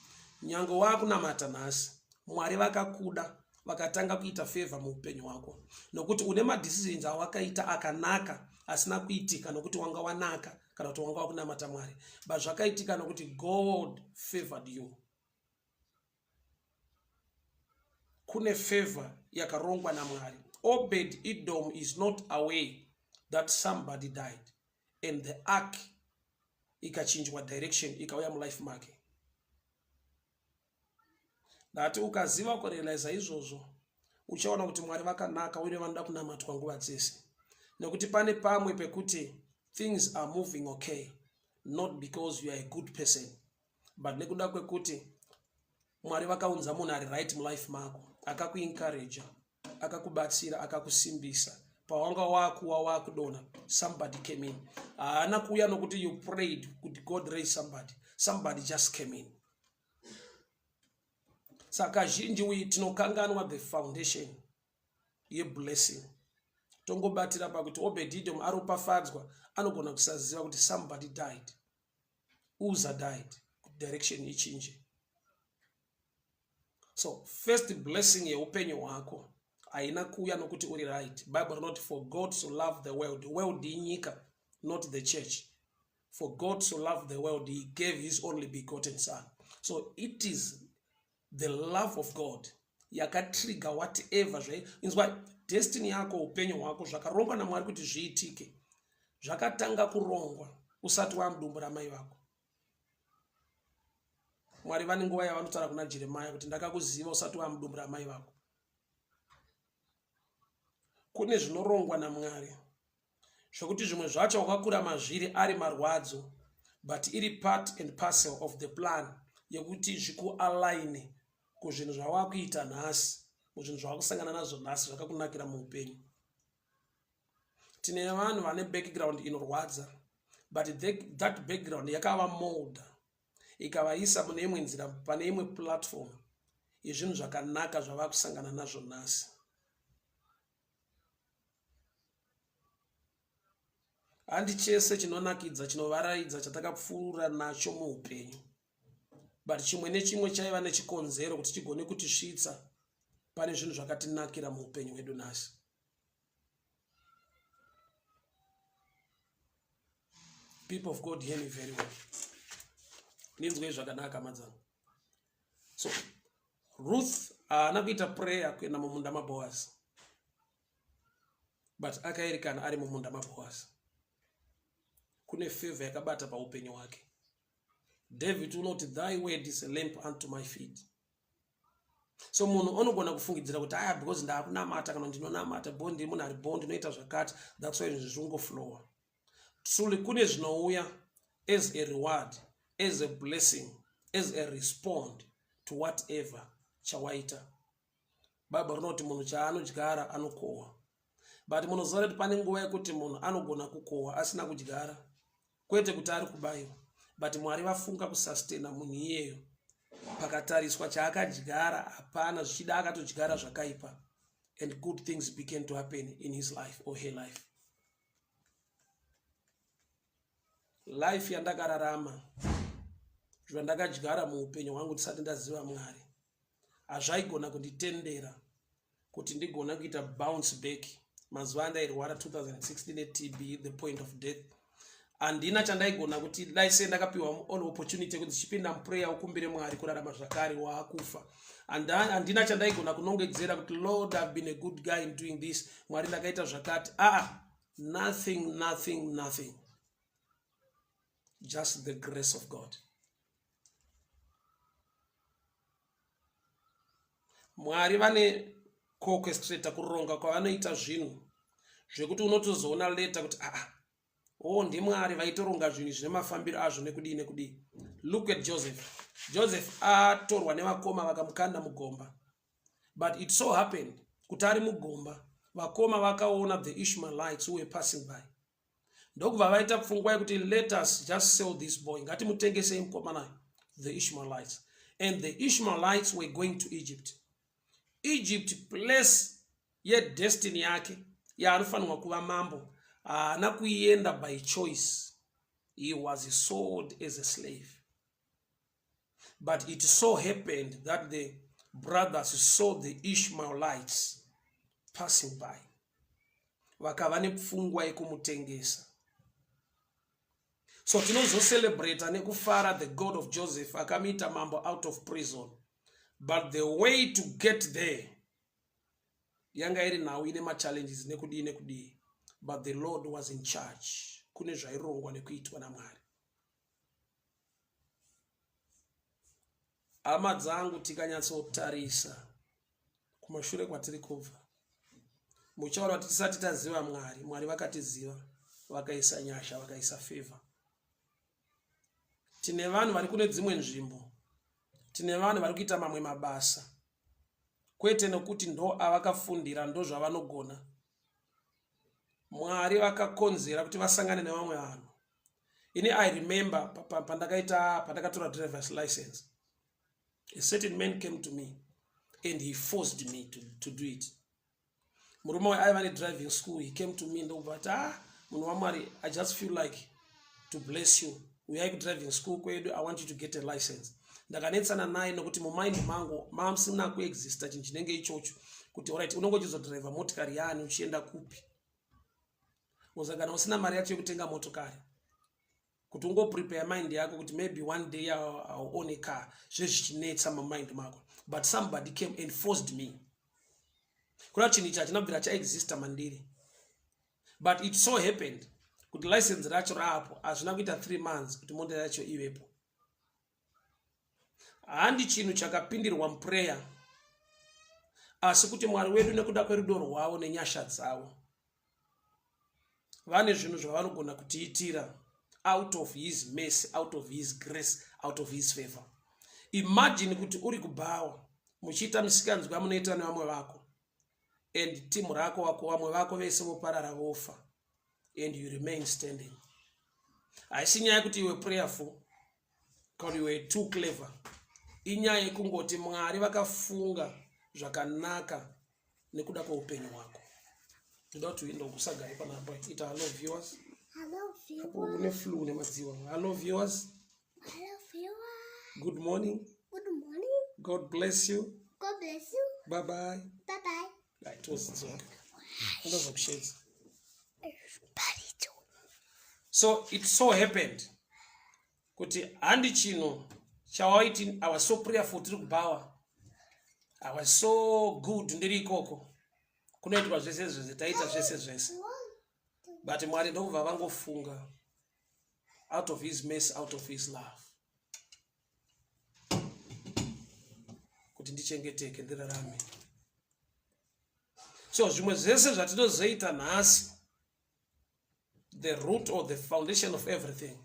nyange waakunamata nhasi, Mwari vakakuda, vakatanga kuita favor muupenyu hwako nokuti une madecisions awakaita akanaka, asina kuitika nokuti wanga wanaka kana kuti wanga wakunamata Mwari, but zvakaitika nokuti God favored you. Kune favor yakarongwa naMwari. Obed Edom is not aware that somebody died and the ark ikachinjwa direction, ikauya mulife make. Ndati ukaziva kurealiza izvozvo, uchaona kuti Mwari vakanaka uye vanoda kunamatwa nguva dzese, nekuti pane pamwe pekuti things are moving okay. Not because you are a good person, but nekuda kwekuti Mwari vakaunza munhu ari right mulife mako, akakuencourager, akakubatsira, akakusimbisa pawanga wakuwa wakudona. Somebody came in. Haana kuuya nokuti you prayed kuti God raise somebody. Somebody just came in. Saka kazhinji we tinokanganwa the foundation yeblessing, tongobatira pakuti Obed-Edom aropafadzwa. Anogona kusaziva kuti somebody died, Uza died, kuti direction ichinje. So first blessing yeupenyu hwako haina kuuya nokuti uri right. Bible rinoti, "For God so love the world." World inyika, not the church. "For God so loved the world, he gave his only begotten son." So it is the love of God yakatrigger whatever zvainzwa destiny yako, upenyu hwako. Zvakarongwa naMwari kuti zviitike zvakatanga kurongwa usati wamudumbu ramai vako. Mwari vane nguva yavanotaura kuna Jeremaya kuti, "Ndakakuziva usati wamudumbu ramai vako." Kune zvinorongwa naMwari zvokuti zvimwe zvacho wakakura mazviri ari marwadzo, but iri part and parcel of the plan yekuti zvikualign kuzvinhu zvavakuita nhasi, muzvinhu zvavakusangana nazvo nhasi zvakakunakira muupenyu. Tine vanhu vane background inorwadza, but that background yakava molda, ikavaisa mune imwe nzira, pane imwe platform yezvinhu zvakanaka zvava kusangana nazvo nhasi. Handi chese chinonakidza, chinovaraidza chatakapfuura nacho muupenyu, but chimwe nechimwe chaiva nechikonzero kuti chigone kutisvitsa pane zvinhu zvakatinakira muupenyu hwedu nhasi. People of God, hear me very well. Ninzwei zvakanaka, madzangu. So Ruth haana kuita prayer kuenda mumunda maBoaz, but akaerekana ari mumunda maBoaz. Kune favor yakabata paupenyu hwake. David unoti, "Thy word is a lamp unto my feet." So munhu unogona kufungidzira kuti aya, because ndaakunamata kana ndinonamata bo, ndiri munhu ari bo, ndinoita zvakati, that's why zvinhu zvingoflowa. Truly, kune zvinouya as a reward, as a blessing, as a respond to whatever chawaita. Bible rinoti munhu chaanodyara anokohwa, but munoziva kuti pane nguva yekuti munhu anogona kukohwa asina kudyara. Kwete kuti ari kubayiwa, but Mwari vafunga kusustaina munhu iyeyo. Pakatariswa chaakadyara hapana, zvichida akatodyara zvakaipa, and good things began to happen in his life or her life. Life yandakararama, zvandakadyara muupenyu hwangu ndisati ndaziva Mwari, hazvaigona kunditendera kuti ndigona kuita bounce back. Mazuva andairwara 2016 neTB, the point of death, handina chandaigona kuti dai sei ndakapiwa an opportunity yekuti chipinda muprayer, ukumbire Mwari kurarama zvakare waakufa. Handina chandaigona kunongedzera kuti, "Lord, I've been a good guy in doing this. Mwari, ndakaita zvakati." Aa, nothing, nothing, nothing, just the grace of God. Mwari vane kuorchestrata kuronga kwavanoita zvinhu zvekuti unotozoona later kuti, aa, o, ndiMwari vaitoronga zvinhu zvine mafambiro azvo nekudii nekudii. Look at Joseph. Joseph atorwa nevakoma, vakamukanda mugomba, but it so happened kuti ari mugomba, vakoma vakaona the Ishmaelites who were passing by, ndokubva vaita pfungwa yekuti, "Let us just sell this boy, ngatimutengesei mukomanayo." The Ishmaelites, and the Ishmaelites were going to Egypt. Egypt, place yedestiny yake yaanofanirwa kuva mambo. Haana kuienda by choice. He was sold as a slave, but it so happened that the brothers saw the Ishmaelites passing by, vakava nepfungwa yekumutengesa. So tinozocelebrata nekufara the God of Joseph akamuita mambo out of prison, but the way to get there yanga iri nhau ine machallenges nekudii nekudii, but the Lord was in charge. Kune zvairongwa nekuitwa naMwari. Hama dzangu, tikanyatsotarisa kumashure kwatiri kubva, muchaona kuti tisati taziva Mwari, Mwari vakatiziva, vakaisa nyasha, vakaisa favor. Tine vanhu vari kune dzimwe nzvimbo, tine vanhu vari kuita mamwe mabasa, kwete nokuti ndo avakafundira, ndo zvavanogona. Mwari vakakonzera kuti vasangane nevamwe vanhu. Ini I remember pandakaita pandakatora driver's license, a certain man came to me and he forced me to do it. Murume uyu aiva nedriving school. He came to me ndokubva ati, "Ah, munhu waMwari, I just feel like to bless you. Uyai kudriving school kwedu. I want you to get a license." Ndakanetsana naye nokuti mumind mangu mamusina kuexista chinhu chinenge ichocho, kuti alright, unonge uchizodhiraivha motikari yaani, uchienda kupi? Uza kana usina mari yacho yekutenga motokari, kuti ungoprepare mind yako kuti maybe one day I'll own a car, zvezvichinetsa mumind mako. But somebody came and forced me. Kuda chinhu ichi hachina kubvira chaexista mandiri, but it so happened kuti license racho raapo. Hazvina kuita 3 months kuti mota yacho ivepo. Handi chinhu chakapindirwa muprayer, asi kuti Mwari wedu, nekuda kwerudo rwavo nenyasha dzavo, vane zvinhu zvavanogona kutiitira out of his mercy, out of his grace, out of his favor. Imagine kuti uri kubhawa muchiita misikanzwa yamunoita nevamwe vako, and timu rako wako, vamwe vako vese voparara, vofa, and you remain standing. Haisi nyaya yekuti iwe prayerful kana you were too clever. Inyaya yekungoti Mwari vakafunga zvakanaka nekuda kweupenyu hwako. Ndoda kuti uende kusagare panapa. Ita hello viewers. Hello viewers. Une flu nemadziwa. Hello viewers. Hello viewers. Good morning. Good morning. God bless you. God bless you. Bye bye. Bye bye. Right, tozidzoka undazokushedza. Everybody. So it so happened kuti handi chinhu chawaiti I was so prayerful tiri kubhawa, I was so good ndiri ikoko, kunoitwa zvese zvese, taita zvese zvese, but Mwari ndokubva vangofunga out of his mercy, out of his love, kuti ndichengeteke, ndirarame. So zvimwe zvese zvatinozoita nhasi, the root or the foundation of everything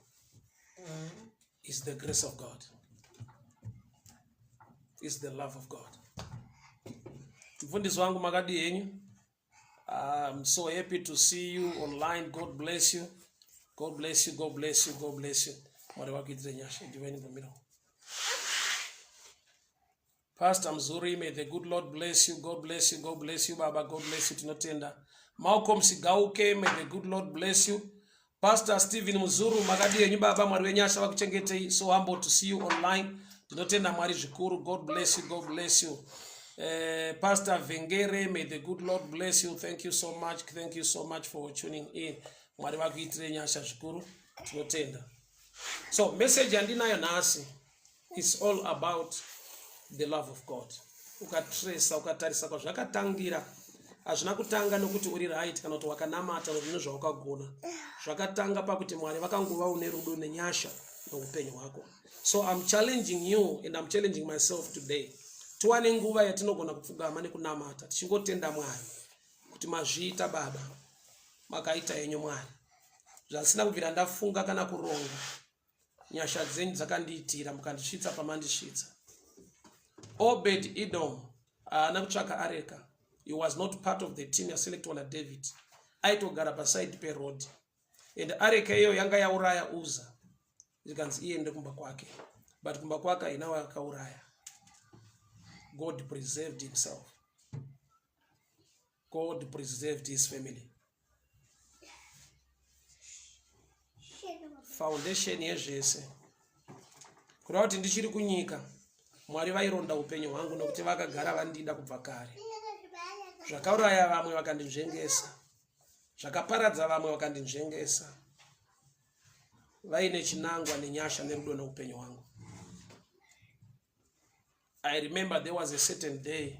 is the grace of God, is the love of God. Mfundisi wangu, makadi henyu? I'm so happy to see you online. God bless you, God bless you, God bless you, God bless you. Mwari wakuitire nyasha. Ndiveni mbomiro. Pastor Mzuri, may the good Lord bless you. God bless you. God bless you, Baba. God bless you. Tinotenda. Malcolm Sigauke, may the good Lord bless you. Pastor Stephen Muzuru, makadi henyu baba? Mwari wenyasha vakuchengetei. So humble to see you online. Tinotenda Mwari zvikuru. God bless you. God bless you. Pastor Vengere, may the good Lord bless you. Thank you so much. Thank you so much for tuning in. Mwari vakuitire nyasha zvikuru. Tinotenda. So message yandinayo nhasi is all about the love of God. Ukatresa, ukatarisa kwazvakatangira, hazvina kutanga nokuti uri right kana kuti wakanamata zvinhu zvawakagona. Zvakatanga pakuti Mwari vakangova une rudo nenyasha noupenyu hwako. So I'm challenging you and I'm challenging myself today, tiwane nguva yatinogona kupfugama nekunamata, tichingotenda Mwari kuti mazviita baba, makaita henyu Mwari. Zvasina kubvira ndafunga kana kuronga, nyasha dzenyu dzakandiitira, mukandisvitsa pamandisvitsa. Obed Edom haana kutsvaka areka. He was not part of the team yaselectwa naDavid. Aitogara paside peroad, and areka iyoyo yanga yauraya Uza, zvikanzi iende kumba kwake, but kumba kwake haina wakauraya. God preserved himself. God preserved his family. Foundation yezvese, kureva kuti ndichiri kunyika, Mwari vaironda upenyu hwangu, nokuti vakagara vandida kubva kare. Zvakauraya vamwe vakandinzvengesa, zvakaparadza vamwe vakandinzvengesa, vaine chinangwa nenyasha nerudo neupenyu hwangu. I remember there was a certain day,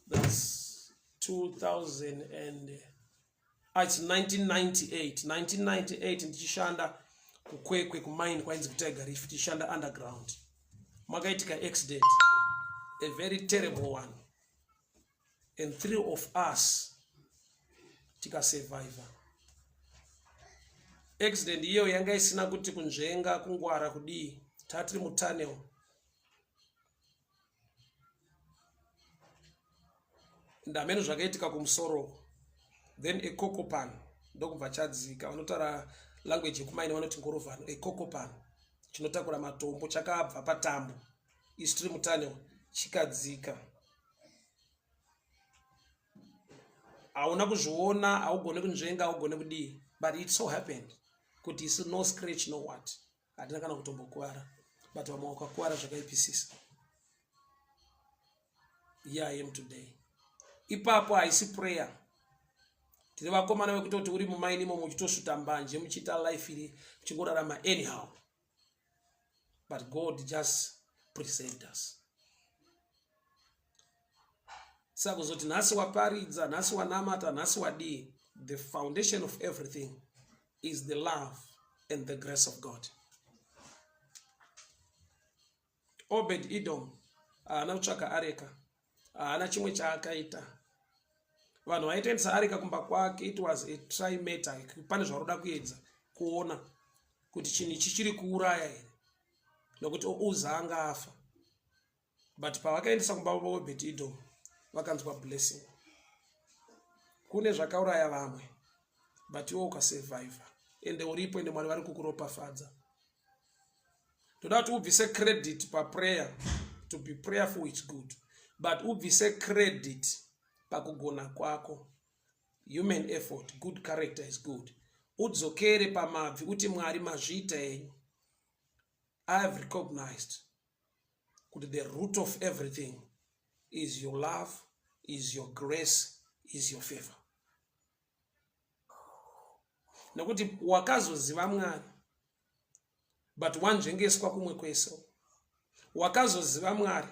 that's 2000 and it's 1998, 1998, ndichishanda kuKwekwe, kumine kwainzi kuTiger Reef, tichishanda underground. Makaitika accident, a very terrible one, and three of us tikasurviva accident iyo. Yanga isina kuti kunzvenga, kungwara kudii. Tatiri mutunnel. Ndameno zvakaitika kumusoro uko. Then ekokopan ndokubva chadzika. Vanotaura language yekumaini vanoti ngorovhano. Ekokopan chinotakura matombo chakabva patambo. Isu tiri mutunnel chikadzika. Hauna kuzviona, haugone kunzvenga, haugone kudii. But it so happened kuti isu no scratch no what. Hatina kana kutombokuvara. But vamwe vakakuvara zvakaipisisa. Here I am today. Ipapo haisi prayer. Tiri vakomana vekutoti uri mumaini imomo uchitosvuta mbanje muchiita life iri muchingorarama anyhow. But God just preserved us. Saka kuzoti nhasi waparidza, nhasi wanamata, nhasi wadii, the foundation of everything is the love and the grace of God. Obed Edom haana kutsvaka areka, haana chimwe chaakaita. Vanhu vaitoendesa areka kumba kwake, it was a trimeter. Pane zvaroda kuedza kuona kuti chinhu ichi chiri kuuraya here, nokuti Uza anga afa. But pavakaendesa kumba kwaObed Edom vakanzwa blessing. Kune zvakauraya vamwe, but iwe ukasurvivor ende uripo, ende Mwari vari kukuropafadza. Toda kuti ubvise credit paprayer. To be prayerful is good, but ubvise credit pakugona kwako. Human effort, good character is good. Udzokere pamabvi uti Mwari mazviita enyu. I have recognized kuti the root of everything is your love, is your grace, is your favor. Nekuti wakazoziva Mwari but wanzvengeswa kumwe kwese. Wakazoziva Mwari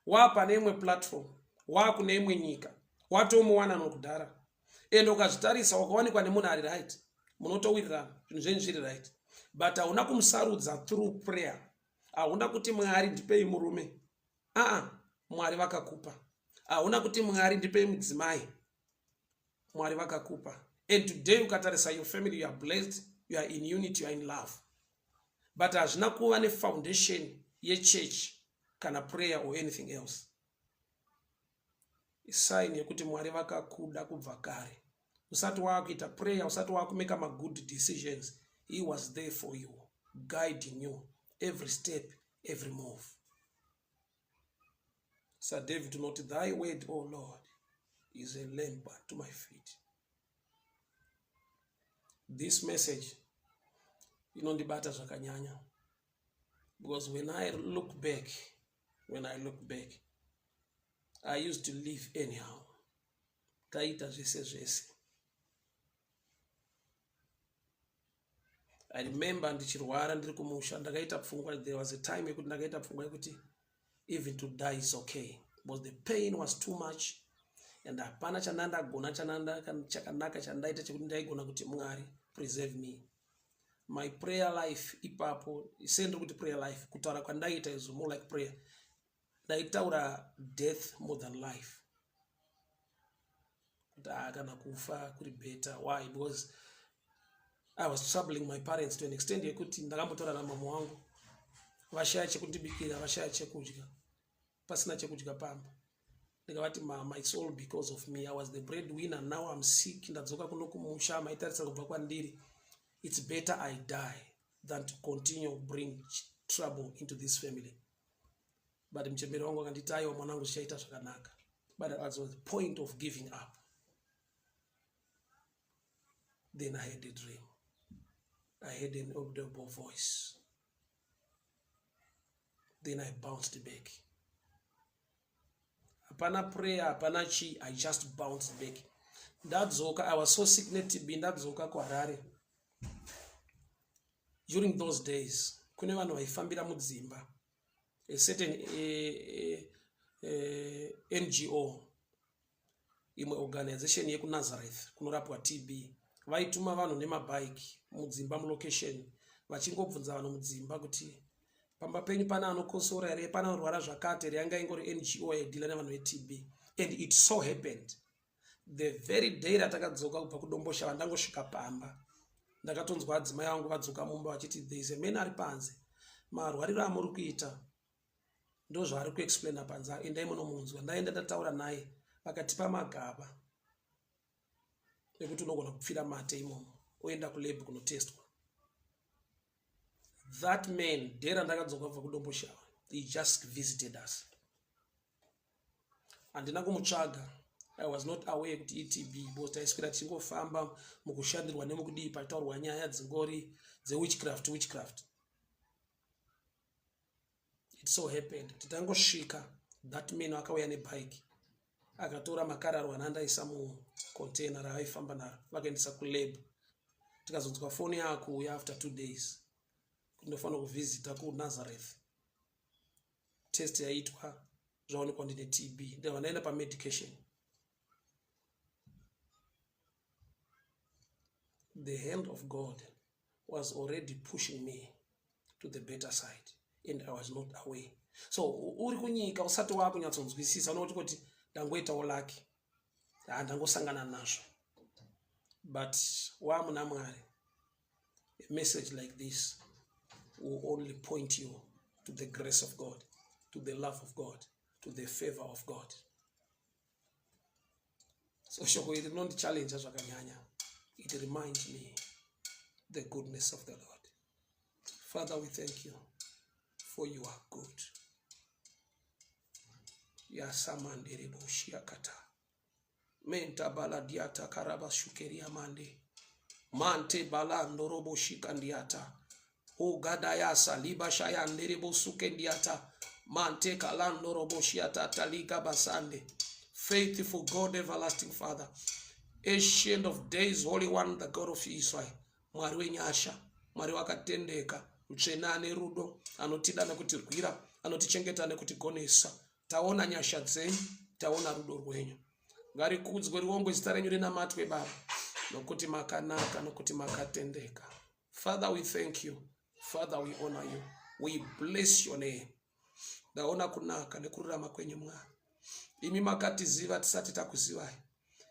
waapane imwe platform, waakune imwe nyika, watomuwana nokudhara. Ende ukazvitarisa wakawanikwa nemunhu ari right, munotowirirana, zvinhu zvenyu zviri right, but hauna kumusarudza through prayer. Hauna kuti Mwari ndipei murume. Aa, Mwari vakakupa. Hauna kuti Mwari ndipei mudzimai. Mwari vakakupa. And today ukatarisa your family, you are blessed, you are in unity, you are in love. But hazvina kuva nefoundation yechurch kana prayer or anything else. Sign yekuti Mwari vakakuda kubva kare. Usati waakuita prayer, usati waakumeka magood decisions, he was there for you, guiding you every step, every move. Sir David unoti, thy word, O Lord, is a lamp unto my feet. This message inondibata zvakanyanya, because when I look back, when I look back, I used to live anyhow. Taita zvese zvese. I remember ndichirwara ndiri kumusha, ndakaita pfungwa, there was a time yekuti ndakaita pfungwa yekuti even to die is okay, because the pain was too much and hapana chandandagona chakanaka chandaita chekuti ndaigona kuti Mwari preserve me. My prayer life ipapo, sendiri kuti prayer life, kutaura kwandaita is more like prayer. Ndaitaura death more than life. Kuti kana kufa kuri better. Why? Because I was troubling my parents to an extent yekuti ndakambotaura namama wangu, vashaya chekundibikira, vashaya chekudya, pasina chekudya pamba. Ndikavati, mama, it's all because of me. I was the breadwinner, now I'm sick, ndadzoka kuno kumusha, maitarisa kubva kwandiri. It's better I die than to continue bring trouble into this family. But muchembere wangu akanditi, aiwa mwanangu, zvichaita zvakanaka. But I was the point of giving up. Then I had a dream. I had an audible voice. Then I bounced back. Hapana prayer, hapana chi, I just bounced back. Ndadzoka, I was so sick neTB, ndadzoka kuHarare. During those days, kune vanhu vaifambira mudzimba. A certain NGO, imwe organization yekuNazareth kunorapwa TB, vaituma vanhu nemabhaiki mudzimba mulocation, vachingobvunza vanhu mudzimba kuti pamba penyu pane anokosora here, pane anorwara zvakati here. Yanga ingori NGO yaidhila nevanhu veTB. And it so happened the very day ratakadzoka kubva kuDomboshava, ndangosvika pamba, ndakatonzwa adzimai vangu vadzoka mumba vachiti there is a man ari panze. Marwariro amuri kuita ndozvaari kuexplaina panze, endai munomunzwa. Ndaenda ndataura naye, vakatipa magaba ekuti unogona kupfira mate imomo oenda kulab kunotestwa. That man, day randakadzoka kubva kuDomboshava, he just visited us. Handina kumutsvaga, I was not aware kuti iTB, because taiswera tichingofamba mukushandirwa nemukudii, pachitaurwa nyaya dzingori dzewitchcraft, witchcraft. It so happened kuti tangosvika, that man akauya nebike, akatora makararwa anandaisa mucontainer ravaifamba naro, vakaendesa kulab. Tikazonzwa foni yakuuya after 2 days kuti ndofanira kuvhizita kuNazareth, test yaitwa, zvaonekwa ndine TB. Ndabva ndaenda pamedication. The hand of God was already pushing me to the better side and I was not aware. So uri kunyika usati waakunyatsonzwisisa, unoti kuti ndangoitawo lucky, ha, ndangosangana nazvo. But waamuna Mwari, a message like this will only point you to the grace of God, to the love of God, to the favor of God. So shoko iri rinondichallenge zvakanyanya. It reminds me the goodness of the Lord. Father, we thank you, for you are good. Yasamandereboshiakata mentabaladiata karabashukeria mande mante balandoroboshikandiata ugadayasa libashayanderebosukendiata mante kalandoroboshiata taliga basande. Faithful God, everlasting Father, Ancient of Days, Holy One, the God of Israel, Mwari wenyasha, Mwari wakatendeka, mutsvene ane rudo, anotida nekutirwira, anotichengeta nekutigonesa, taona nyasha dzenyu, taona rudo rwenyu. Ngarikudzwe, riongwe zita renyu, rinamatwe, Baba, nokuti makanaka, nokuti makatendeka. Father, we thank you. Father, we honor you. We bless your name. Ndaona kunaka nekururama kwenyu, Mwari. Imi makatiziva tisati takuzivai,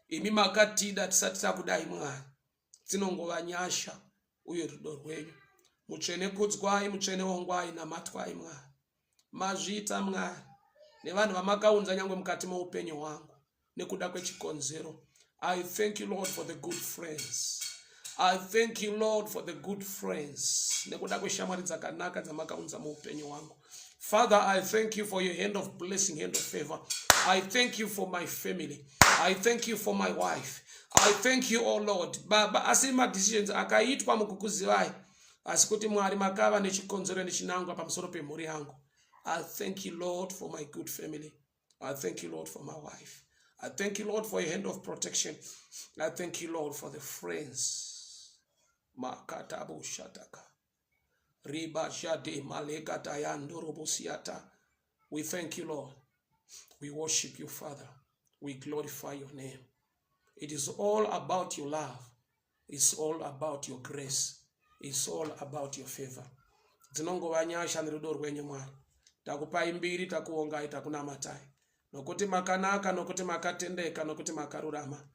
imi makatida tisati takudai. Mwari, dzinongova nyasha uye rudo rwenyu. Mutsvene kudzwai, mutsvene wongwai, namatwai, Mwari. Mazviita, Mwari, nevanhu vamakaunza nyange mukati meupenyu hwangu nekuda kwechikonzero. I thank you, Lord, for the good friends. I thank you, Lord, for the good friends, nekuda kweshamwari dzakanaka dzamakaunza muupenyu hwangu. Father, I thank you for your hand of blessing, hand of favor. I thank you for my family. I thank you for my wife. I thank you, oh Lord. Baba, asi madecisions akaitwa mukukuzivai, asi kuti Mwari makava nechikonzero nechinangwa pamusoro pemhuri yangu. I thank you, Lord, for my good family. I thank you, Lord, for my wife. I thank you, Lord, for your hand of protection. I thank you, Lord, for the friends. Makatabo shataka. Riba jade malega dayandorobosiata. We thank you, Lord. We worship you, Father. We glorify your name. It is all about your love. It's all about your grace. It's all about your favor. Dzinongova nyasha nerudo rwenyu, Mwari. Takupai mbiri, takuongai, takunamatai, nokuti makanaka, nokuti makatendeka, nokuti makarurama.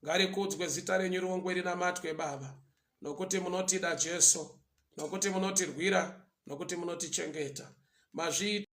Ngarikudzwe zita renyu, riongwe, rinamatwe, Baba, nokuti munotida, Jesu, nokuti munotirwira, nokuti munotichengeta. Mazviita.